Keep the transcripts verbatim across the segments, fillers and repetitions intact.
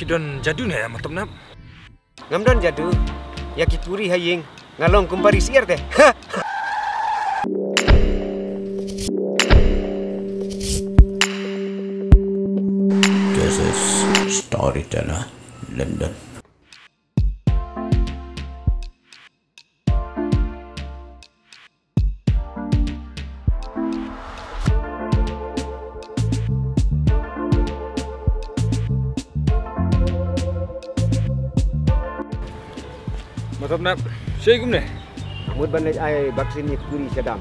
Phi don jadu ne ïa Matabnap? Ngam don jadu. Ïa ki puri ha ïing nga long kum pari siar te. This is Storyteller London. Matabnap, shaei kumne? Mut ban leit ai vaccine ïa ki puri sha dam.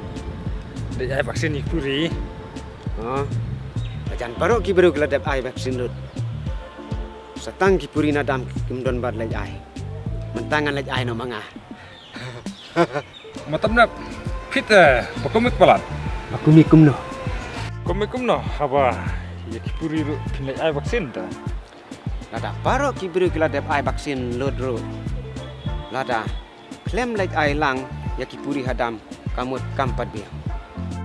Leit ai vaccine ïa ki puri? Ha? Hajan baroh ki briew ki la dep ai vaccine lut. Sa tang ki puri na dam kim don bad leit ai. Mynta ngan leit ai noh ma nga. Matabnap, phi te ba kum ïa ki palat? Ba kum ïa kumno? Kum ïa kumno haba ïa ki puri ruh phin leit ai vaccine te? Lada baroh ki briew ki la dep ai vaccine lut ruh, lada khlem leit ai lang ïa ki puri ha dam, ka mut kam pat biang.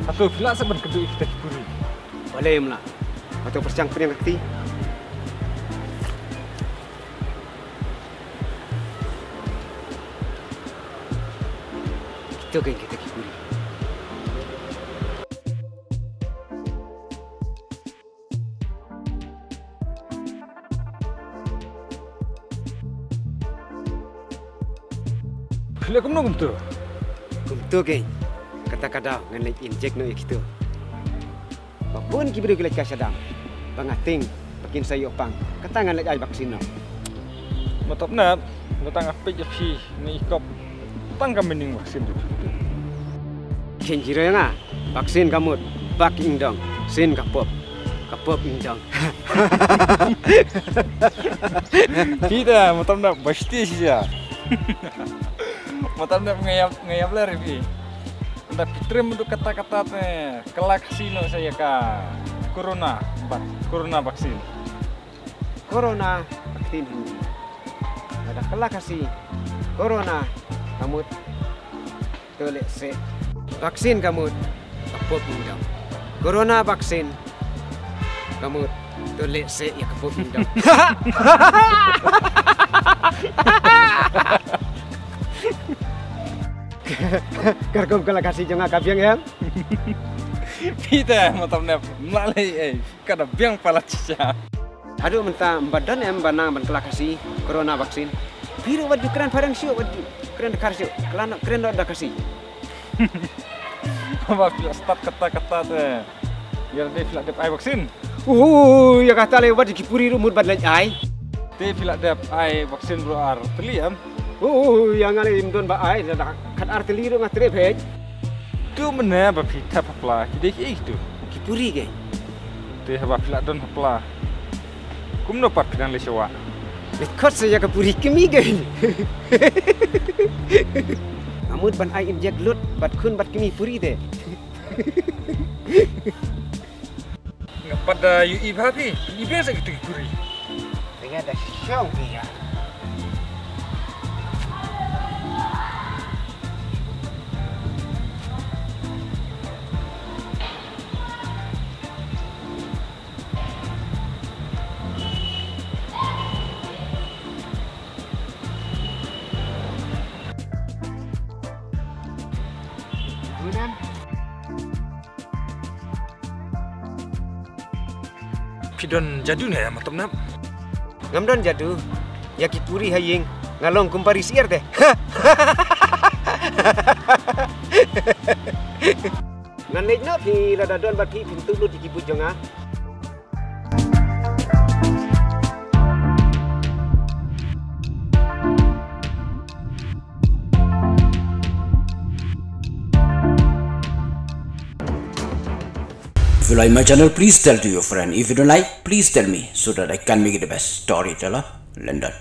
Hato phi lah sa ban kynduh ïa kita ki puri? Balei ym lah? Hato pyrshang pynïeng ka kti? Kito kein kita ki puri. Khlem kumno kumto? Kumto kein. Kata ka daw ngan leit inject noh ïa kito. Ba bun ki briew ki leit kai sha dam. Ba nga tieng ba kin sa ïoh pang. Kata ngan leit ai vaccine noh. Matabnap, nga tang ap ïa phi ne i kop. Tang ka meaning vaccine tu. Ken jiro ïa nga. Vaccine ka mut ba ki ing dong. Sin ka pop. Ka pop ing dong. Phi te Matabnap ba shti shisha. Matabnap nga ïap, nga ïap lari phi. Nda phi triem duk kata kata te. Kylla Khasi noh sa ïa ka corona, bad corona vaccine. Corona vaccine hi. Lada kylla Khasi, corona ka mut to leh seh. Vaccine ka mut ka pop ing dong. Corona vaccine ka mut to leh seh ïa ka pop ing dong. Ka rukom kylla Khasi jong nga ka biang em? Phi te Matabnap, mlale ei, ka da biang palat shisha. Haduh mynta ym ba don em ba nang ban kylla Khasi corona vaccine. Phi ruh wat ju kren phareng shuh, wat ju kren dkhar shuh. Kylla noh, kren noh da Khasi. Ba phi la start kata kata te. Ïa lade phi la dep ai vaccine. Uh, ïa kata le wat ki puri ruh mut ban leit ai. Te phi la dep ai vaccine baroh ar tylli em? Uh, ïa nga le ym don ba ai, lada khat ar tylli ruh nga treh beit. Tu mynne ba phi thep ha pla, ki dei kiei kitu? Ki puri kein. Te haba phi la don ha pla, kumno pat phi dang leit sha wah? Leit khot sa ïa ka puri kmie kein. Nga mut ban ai inject lut bad khun bad kmie puri te. Nga pat da ïohi bha phi, phi i biang sa kitu ki puri. Te nga da shong phi ïa. Phi don jadu ne ïa Matabnap? Ngam don jadu. Ïa ki puri ha ïing nga long kum pari siar te. Ngan leit noh, phi lada don bad phi phin tuh lut ïa ki boot jong nga. If you like my channel, please tell to your friend. If you don't like, please tell me so that I can make it the best storyteller. London.